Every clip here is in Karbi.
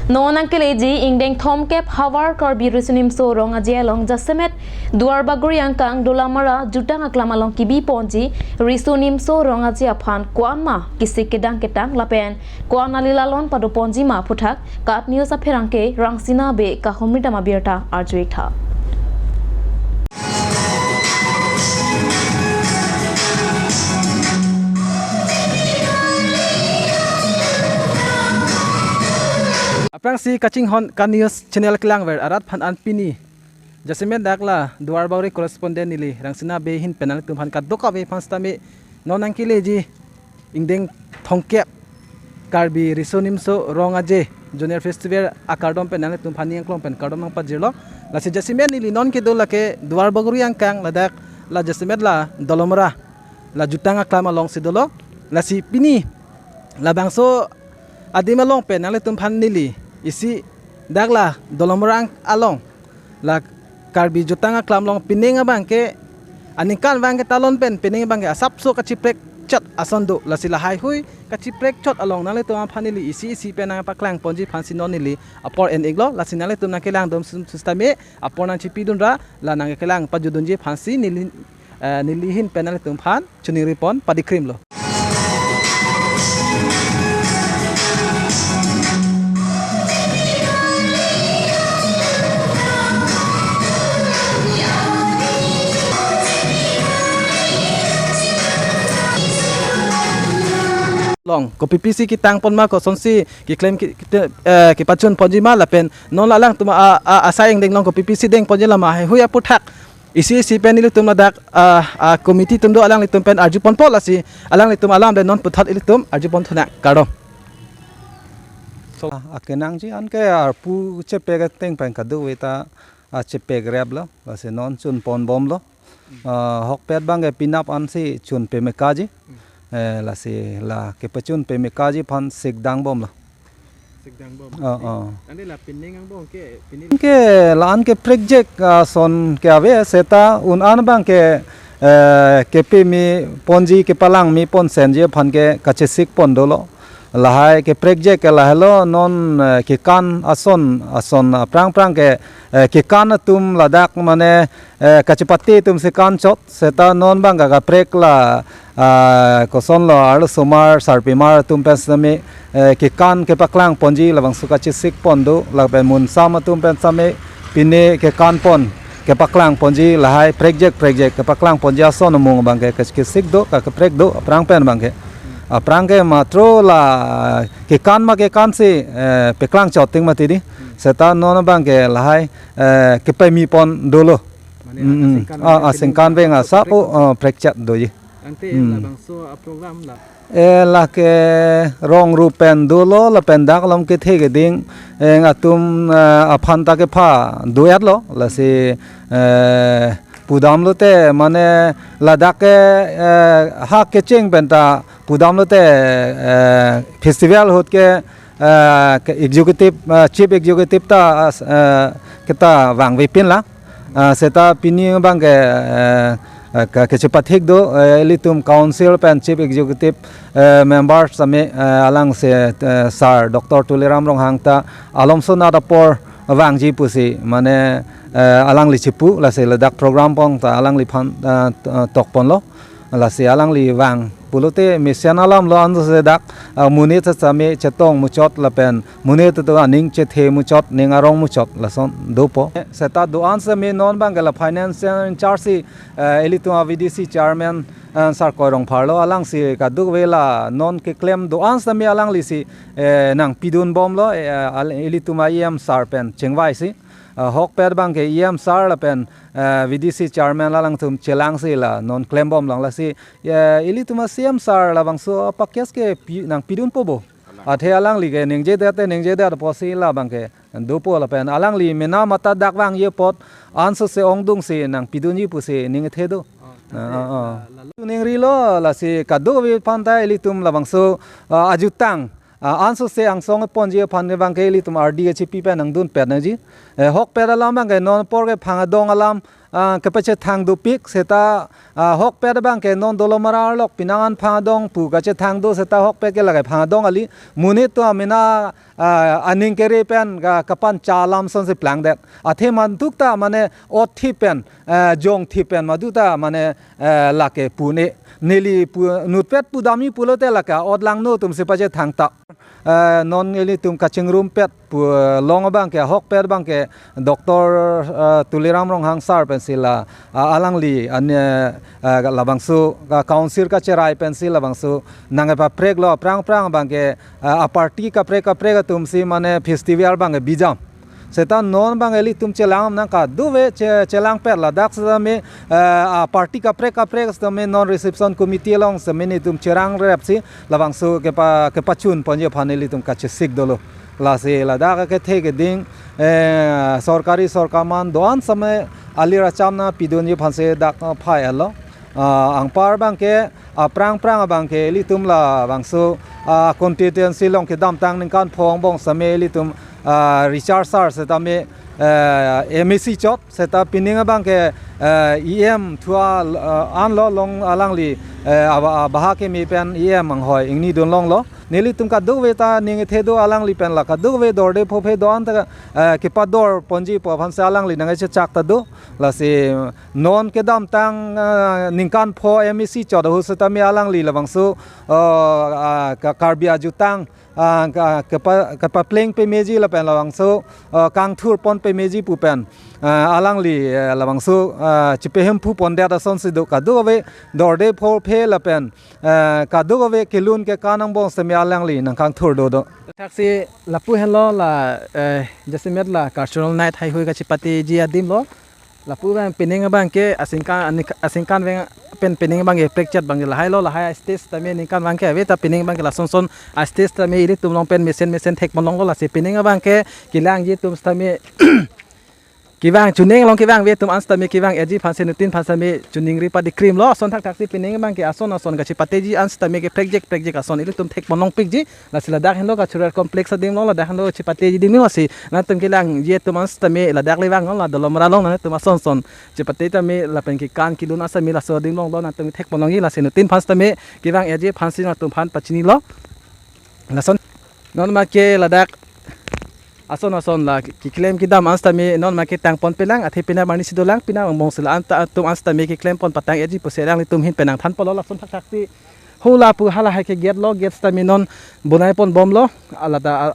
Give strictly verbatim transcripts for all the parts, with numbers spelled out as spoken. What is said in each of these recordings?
Non nangkeleji ingdeng thomkep havar Karbi Riso Nimso Rong Aje along jasemet Duarbagori angkang Dolamara jutang aklam along kebi ponji Riso Nimso Rong Aje aphan ko-an ma kesik kedang ketang lapen ko-an alila lon pado ponji ma aphuthak KAT News apherangke Rangsina Bey kahumri dam abirta arju-ik tha. Aphrangsi kachinghon KAT News channel kelangver arat aphan an pini jasemet dak la Duarbagori correspondent neli Rangsina Bey ahin pen nanglitum aphan kadokave aphan sitame non nangkeleji ingdeng thomkep Karbi Riso Nimso Rong Aje Zonal Festival akardom pen nanglitum aphan ning arlong pen kardom nangpajirlo. Lasi jasemet neli non kedo lake Duarbagori angkang ladak la jasemet la Dolamara la jutang aklam alongsi dolo. Lasi pini labangso adim along pen nanglitum aphan neli isi dak la Dolamara ang- along la Karbi jutang aklam along pining abangke aningkan abangke talon pen pining abangke asapso kachiprek chot ason do. Lasi lahai hui kachiprek chot along nanglitum aphan neli isi isi pen nangpaklang ponji aphansi non neli apor en-iklo. Lasi nanglitum nangkelang dom sum sustame apor nangchipidunra la nangkelang pajudunji aphansi neli, eh, neli ahin pen nanglitum aphan choningri pon padikrimlo. Long, kopi pisi ketang pon ma, kosonsi keklem ke, ke, eh, kepachun ponji ma lapen non alangtum a, a, asai ingdeng along kopi pisi deng ponji lama haihui aphuthak isi isi pen ilitum ladak, ah, ah, committee atum do, alanglitum pen arju ponpo, lasi alanglitum alam pen non puthot ilitum arju pon thunang, kardom. So, ah, akenangji anke arpu chepek ateng pen kadokave ta, ah, chepek replo, lasi non chun pon bomlo. Ah, ahokpet abangke penap ansi chun pame kaji. Eh, lasi la kepachun pame kaji aphan sikdang bomlo. Sikdang bom. Oh, oh. Ante la pining angbong ke, pining. Ke la-an ke prekjek, ah, ason ke ave, seta un-an abangke, eh, kepame ponji, kepalang me pon senji aphan ke kachesik pon dolo. Lahai ke prekjek ke lahelo non, eh, kekan ason, ason aphrang aphrang ke, eh, kekan atum ladak mane, eh, kachepate atumsi kan chot, seta non abangke kaprek la, ah, kosonlo arlosomar sarpimar atum pen sitame, eh, kekan kepaklang ponji labangso kachesik pon do, lapen munsam atum pen sitame pine kekan pon kepaklang ponji lahai prekjek prekjek kepaklang ponji ason amung abangke kachesik do, kaprek do, aphrang pen abangke. Aphrang ke matro la kekan ma kekansi, eh, peklang chot ting mati di. Seta non abangke lahai, eh, kepame pon dolo. Mane, mm, mm, asengkan, ah, veng asengkan veng asap, oh, ah, prekjek doji. Ante, hmm, labangso a-program la. Eh, lake rong rupen dolo, lapen dak along kethe keding, eh, atum, eh, aphan ta kepha do-etlo, lasi, eh, pudamlote, mane ladak ke, eh, ha kecheng pen ta pudamlote, eh, festival ahut ke, eh, ke executive, eh, chief executive ta, eh, kita vangvepinlang. Ah, seta pini abangke, eh, eh, ke, kachepathik do, eh, ilitum council pen chief executive, eh, member sitame, eh, alangsi, eh, sir Doctor Tuliram Ronghang ta alomso nat apor vangji pusi, mane, eh, alangli chipu, lasi ladak program pon ta alangliphan, eh, t-, eh, tok ponlo. Lasi alangli vang pulote mesen alamlo, ansose dak, ah, monit sitame chetong muchot lapen monit atum aning chethe muchot, ning arong muchot lason dopo. Seta do-an sitame non abangke la financial in charge si, eh, ilitum a-V D C chairman, eh, sir Koi Rongphar lo, alangsi kadokave la non keklem do-an sitame alanglisi, eh, nangpidun bomlo, eh, al-, ilitum a-E M sir pen chingvaisi. Ah, ahokpet abangke E M sir lapen, eh, V D C chairman alangtum chelangsi la non klem bomlang, lasi, eh, ilitum a-C M sir labangso a-package ke pi-, nangpidunpo bo. Athe alangli ke ningjedet te ningjedet apotsi labangke dopo lapen alangli mena matha dak vangji apot ansose ongdungsi nangpidunji pusi ning kethe do. Oh, ah, ah, ah. La, la, la. Ningrilo, lasi kadokave aphan ta ilitum labangso, ah, ajutang, ah, ansose angsong ponji aphan abangke ilitum ardi kachipi pen nangdunpet nangji. Eh, ahokpet alam abangke non apor ke phang adong alam, ah, kepachethang dopik seta, ah, ahokpet abangke non Dolamara arlok penang an phang adong pu kachethang do, seta ahokpet ke lake phang adong kali, monit atum amena ah, aning kere pen ka kapancha alam asonsi plangdet. Athe madukta mane ot thip pen, eh, jong thip pen madukta mane, eh, lake pu ne. Neli pu nutpet pudamji pulote lake ot langno atumsi pachethang ta. Eh, non ilitum kachingrumpet pu, eh, long abangke, ahokpet abangke Doctor, eh, Tuliram Ronghang sir pensi la, ah, alangli an, eh, eh, labangso, ah, council kacherai pensi labangso nangkepapreklo, aphrang aphrang abangke, ah, aparty kaprek kaprek atumsi mane festival abangke bijam. Seta non abang ilitum chelang nang kadokave che-, chelangpet ladak setame, eh, aparty kaprek kaprek setame non reception committee along setame nelitum cherangrepsi labangso kepa-, kepachun ponji aphan ilitum kachesik dolo. Lasi ladak akethe keding, eh, sorkari sorkar man do-an setame alir achamna pidunji aphansi dak, eh, phai-etlo. Ah, anpar abangke, aphrang aphrang abangke ilitum labangso, ah, constituency along kedamtang ningkan pho angbong setame ilitum, ah, Richard sir setame, eh, M A C chot, seta pining abangke, eh, E M thua, eh, anlo long alangli, eh, aba-, abaha keme pen E M anghoi ingni dun longlo. Nelitum kadokave ta ning kethe do alangli pen la kadokave dorde phophe do-an ta, eh, kepador ponji pu aphansi alangli nangkechechak ta do. Lasi non kedamtang, eh, ningkan pho M A C chot ahut setame alangli labangso, eh, ah, ka-, Karbi ajutang, ah, ka-, kepa-, kepapleng pameji lapen labangso, eh, kangthur pon pameji pu pen, eh, alangli, eh, labangso, eh, chepehemphu pondet asonsi do, kadokave dorde phophe lapen, eh, kadokave kelun kekan angbong setame alangli nangkangthur dodo. Thaksi lapu henlo la, eh, jasemet la cultural night haihui kachepateji adim lo. Lapu abang pining abangke asingkan, anik-, asingkan veng pen pining abangke prekchet abangke lahailo, lahai stage tame ningkan abangke ave ta pining abangke lason son a stage tame ilitum along pen mesen mesen thek ponlonglo. Lasi pining abangke kelangji atum setame kevang chuning along kevangve atum an setame kevang-etji aphansi nutin aphan setame chuningri padikrimlo. Ason thakthaksi pining abangke ason ason kachepateji an setame keprekjek prekjek ason ilitum thek ponlongpikji. Lasi ladak henlo cultural complex adim lo, ladak henlo chepateji adim lo, lasi nangtum kelangji atum an setame ladak le vanglo, la Dolamara along nangtum ason son chepate tame lapen kekan kelun an setame laso adim longlo, nangtum thek ponlongji. Lasi nutin aphan setame kevang-etji aphansi nangtum aphan pachinilo. Lason non make ladak ason ason la keklem kedam an setame non make tang ponpelang, athe penap arni si dolang, penap angbongsi la anta atum an setame keklem pon patang-etji pusi alanglitum ahin pen nangthan ponlo. Lason thakthaksi hula pu halahai ke gate lo, gate setame non bonai ponbomlo, alada a-,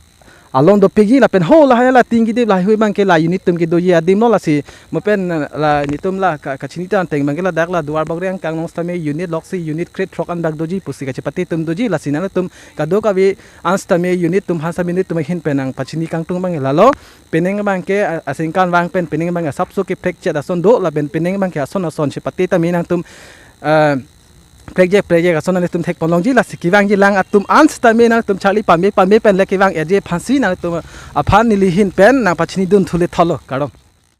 along dopikji lapen ho lahai la tinggi dip lahai hui abangke la unit atum kedoji adim lo. Lasi mo pen la nelitum la ka-, kachini tangteng abangke ladak la Duarbagori angkang along setame unit loksi unit krethrok an dak doji pusi kachepate atum doji. Lasi nangtum kadokave an setame unit atum aphan setame nelitum ahin pen nangpachini kangtung abangke lalo. Pining abangke a-, asingkan vang pen pining abangke asapso keprekchet ason do lapen pining abangke ason ason chepate tame nangtum, eh, prekjek prekjek ason nangtum thek ponlongji. Lasi kevangji lang atum an setame nangtum charli pame pame pen le kevang-etji aphansi nangtum aphan neli ahin pen nangpachinidun thule thalo, kardom.